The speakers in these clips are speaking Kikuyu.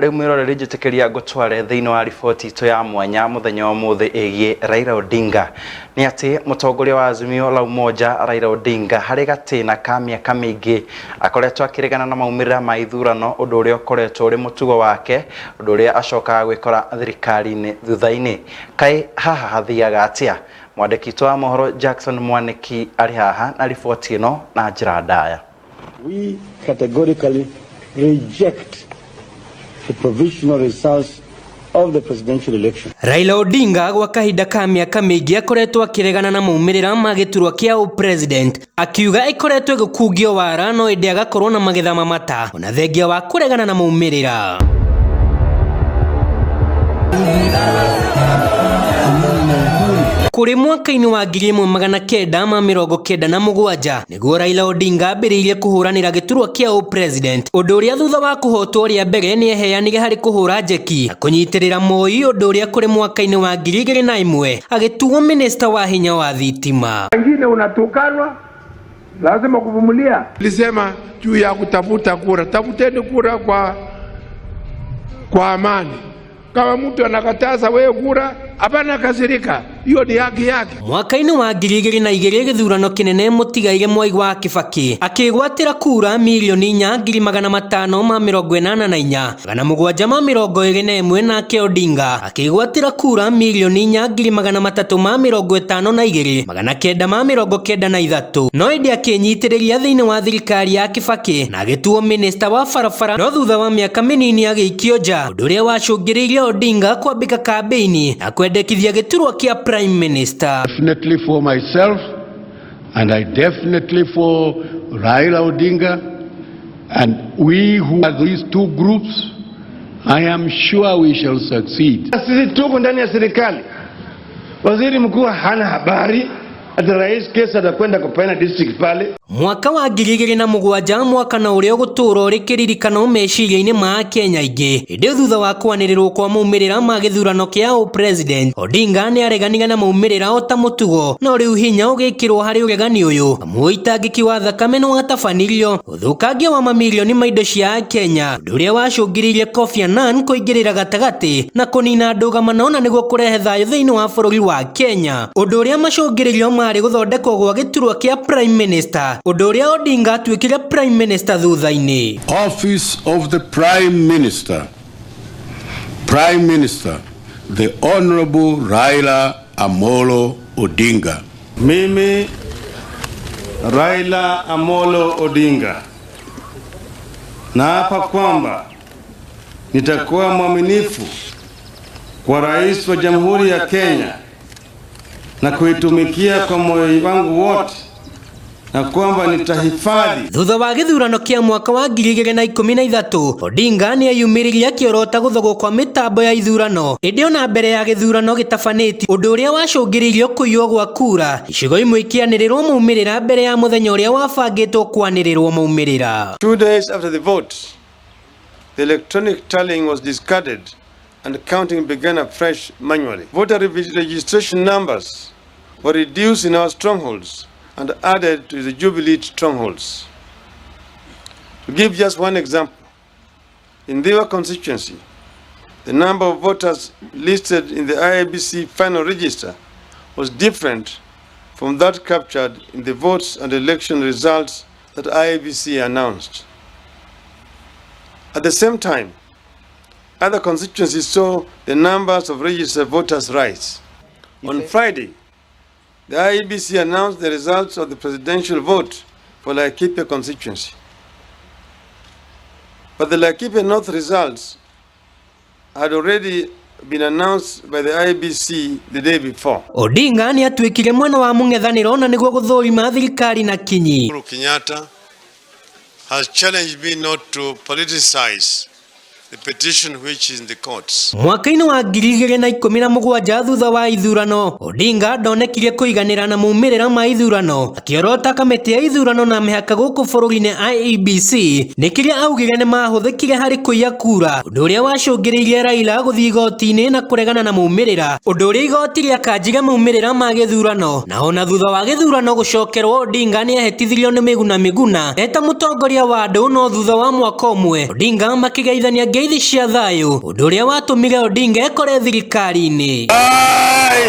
Rĩu mwĩroreri, njĩtĩkĩria ngũtware thĩinĩ wa riboti itũ ya mwanya mũthenya wa ũmũthĩ ĩgiĩ Raila Odinga. Nĩ atĩ mũtongoria wa Azimio la Umoja Raila Odinga harĩ gatĩna ka mĩaka mĩingĩ akoretwo akĩregana na maumĩrĩra ma ithurano, ũndũ ũrĩa ũkoretwo ũrĩ mũtugo wake, ũndũ ũrĩa acokaga gwĩkora thirikari-inĩ thutha-inĩ. Kaĩ haha hathiaga atĩa? Mwandĩki witũ wa mohoro Jackson Mwanĩki arĩ haha na riboti ĩno na njĩra ndaya. We categorically reject the provisional results of the presidential election. Raila Odinga gwa kahinda ka mĩaka mĩingĩ akoretwo akĩregana na maumĩrĩra ma gĩturwa kĩa ũpresident, akiuga ĩkoretwo ĩgĩkungio wara, no ĩndĩ agakorwo na magetha mamata ona thengia wa kũregana na maumĩrĩra. Kũrĩ mwaka-inĩ wa 1997 nĩguo Raila Odinga ambĩrĩirie kũhũranĩra gĩturwa kĩa ũpresident, ũndũ ũrĩa thutha wa kũhotwo rĩa mbere nĩ eheanire harĩ kũhũra njeki na kũnyitĩrĩra Moi, ũndũ ũrĩa kũrĩ mwaka-inĩ wa 2001 agĩtuo minista wa hinya wa thitima. Wengine unatukanwa, lazima kuvumilia. Nilisema juu ya kutafuta kura, tafuteni kura kwa amani. Kama mtu anakataza wewe kura, hapana kasirika, hiyo ni haki yake. Mwaka-inĩ wa 2002, gĩthurano kĩnene, mũtigaire Mwai wa Kibaki akĩgwatĩra kura 4,584,721, nake Odinga akĩgwatĩra kura 4,352,993, no ĩndĩ akĩnyitĩrĩria thĩinĩ wa thirikari ya Kibaki na agĩtuo minista wa barabara, no thutha wa mĩaka mĩnini agĩikio nja, ũndũ ũrĩa wacũngĩrĩirie Odinga kwambĩka kambĩini na kwendekithia gĩturwa kĩa prime minister. Definitely for myself, and I definitely for Raila Odinga, and we who are these two groups, I am sure we shall succeed. Sisi tuko ndani ya serikali, waziri mkuu hana habari ati rais kesho atakwenda kupeana district pale. Mwaka wa 2007, mwaka na ũrĩa ũgũtũũra ũrĩ kĩririkano meciria-inĩ ma Akenya aingĩ, ĩndĩ thutha wa kwanĩrĩrwo kwa maumĩrĩra ma gĩthurano kĩa ũpresident, Odinga nĩ areganire na maumĩrĩra o ta mũtugo, no rĩu hinya ũgĩkĩrwo harĩ ũregani ũyũ, amu ũitangĩki wa thakame nĩ watabanirio, ũthũkangia wa mamirioni ma indo cia Akenya, ũndũ ũrĩa wacũngĩrĩirie Kofi Annan kũingĩrĩra gatagatĩ na kũnina ndũgamano na nĩguo kũrehe thayũ thĩinĩ wa bũrũri wa Kenya, ũndũ ũrĩa macũngĩrĩrio marĩ gũthondekwo gwa gĩturwa kĩa prime minister, ũndũ ũrĩa Odinga atuĩkire prime minister thutha-inĩ. Office of the Prime Minister. Prime Minister, the Honorable Raila Amolo Odinga. Mimi Raila Amolo Odinga naapa kwamba nitakuwa mwaminifu kwa Rais wa Jamhuri ya Kenya na kuitumikia kwa moyo wangu wote na kwamba nitahifadhi Thutha wa gĩthurano kĩa mwaka wa 2013, Odinga nĩ eyumĩririe akĩorota gũthogwo kwa mĩtambo ya ithurano, ĩndĩ ona mbere ya gĩthurano gĩtabanĩtio, ũndũ ũrĩa wacũngĩrĩirie kũiywo gwa kura, icigo imwe ikĩanĩrĩrwo maumĩrĩra mbere ya mũthenya ũrĩa wabangĩtwo kwanĩrĩrwo maumĩrĩra. 2 days after the vote, the electronic tallying was discarded and counting began afresh manually. Voter registration numbers were reduced in our strongholds and added to the Jubilee strongholds. To give just one example, in Ndhiwa constituency, the number of voters listed in the IEBC final register was different from that captured in the votes and election results that IEBC announced. At the same time, other constituencies saw the numbers of registered voters rise. On Friday, the IEBC announced the results of the presidential vote for Laikipia constituency. But the Laikipia North results had already been announced by the IEBC the day before. Odinga nĩ atuĩkire mwena wa mũng'ethanĩro na nĩguo gũthũrima thirikari na kinyi. Uhuru Kenyatta has challenged me not to politicize the petition which is in the courts. Mwaka-inĩ wa 2017, thutha wa ithurano, Odinga ndonekire kũiganĩra na maumĩrĩra ma ithurano, akĩorota kamĩtĩ ya ithurano na mĩhaka gũkũ bũrũri-inĩ IEBC nĩ kĩrĩa augire nĩ mahũthĩkire harĩ kũiya kura, ũndũ ũrĩa wacũngĩrĩirie Raila gũthiĩ igoti-inĩ na kũregana na maumĩrĩra, ũndũ ũrĩa igoti rĩakanjire maumĩrĩra ma gĩthurano. Na ona thutha wa gĩthurano gũcokerwo, Odinga nĩ ehĩtithirio nĩ Miguna Miguna eta mũtongoria wa andũ, no thutha wa mwaka ũmwe Odinga makĩgeithania Ngeithi cia thayũ, ũndũ ũrĩa watũmire Odinga ekore thirikari-inĩ. I,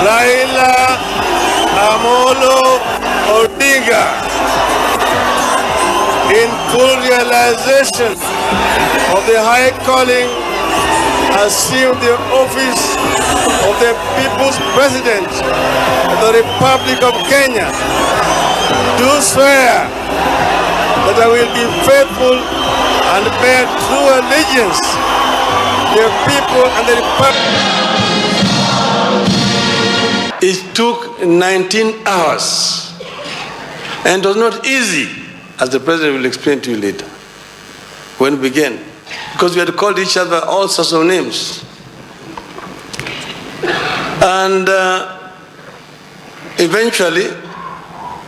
Raila Amolo Odinga, in full realization of the high calling, assume the office of the People's President of the Republic of Kenya, do swear that I will be faithful and bear true allegiance to the people and the Republic. It took 19 hours and it was not easy, as the president will explain to you later, when we began, because we had called each other all sorts of names. And eventually,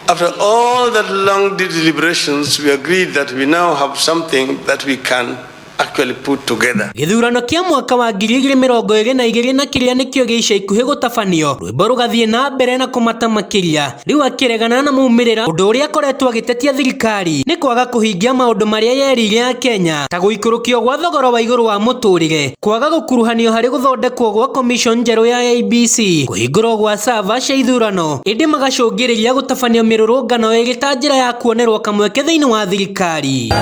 after all that long deliberations, we agreed that we now have something that we can actually put together. Gĩthurano kĩa mwaka wa 2022 na kĩrĩa nĩkĩo gĩa ica ikuhĩ gũtabanio, rwĩmbo rũgathiĩ na mbere na kũmata makĩria, rĩu akĩregana na maumĩrĩra, ũndũ ũrĩa akoretwo agĩtetia thirikari nĩ kwaga kũhingia maũndũ marĩa yerĩire Akenya, ta gũikũrũkio gwa thogora wa igũrũ wa mũtũrĩre, kwaga gũkuruhanio harĩ gũthondekwo gwa commission njerũ ya IEBC, kũhingũrwo gwa server cia ithurano, ĩndĩ magacũngĩrĩria gũtabanio mĩrũrũngano ĩrĩ ta njĩra ya kuonerwo kamweke thĩinĩ wa thirikari.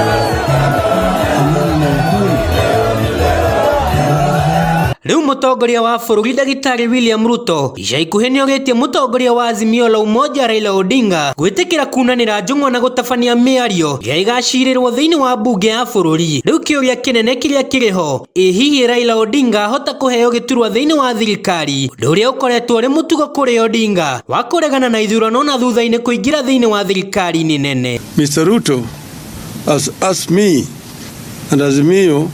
Rĩu mũtongoria wa bũrũri ndagĩtarĩ William Ruto ica ikuhĩ nĩorĩtie mũtongoria wa Azimio la Umoja Raila Odinga gwĩtĩkĩra kunanĩra njũng'wa na gũtabania mĩario ĩrĩa ĩgacirĩrwo thĩinĩ wa mbunge ya bũrũri. Rĩu kĩũria kĩnene kĩrĩa kĩrĩ ho, ĩ hihi Raila Odinga ahota kũheo gĩturwa thĩinĩ wa thirikari, ũndũ ũrĩa ũkoretwo ũrĩ mũtugo kũrĩ Odinga wa kũregana na ithurano na thutha-inĩ kũingĩra thĩinĩ wa thirikari-inĩ nene. Mr. Ruto has asked me and Azimio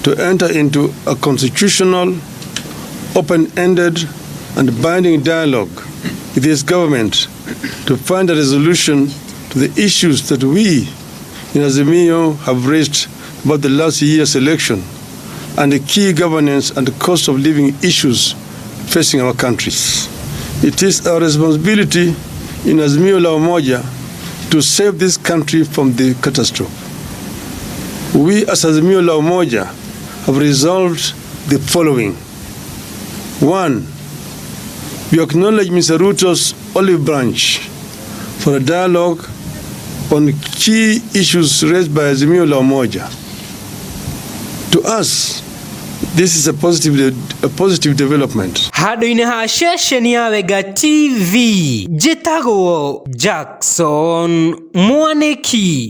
to enter into a constitutional, open-ended and binding dialogue with his government to find a resolution to the issues that we in Azimio have raised about the last year's election and the key governance and cost of living issues facing our countries. It is our responsibility in Azimio La Umoja to save this country from the catastrophe. We as Azimio La Umoja have resolved the following. 1, we acknowledge Mr. Ruto's olive branch for a dialogue on key issues raised by Azimio La Umoja. To us, this is a positive development. Handũ-inĩ ha ceceni ya Wenga TV, njĩtagwo Jackson Mwanĩki.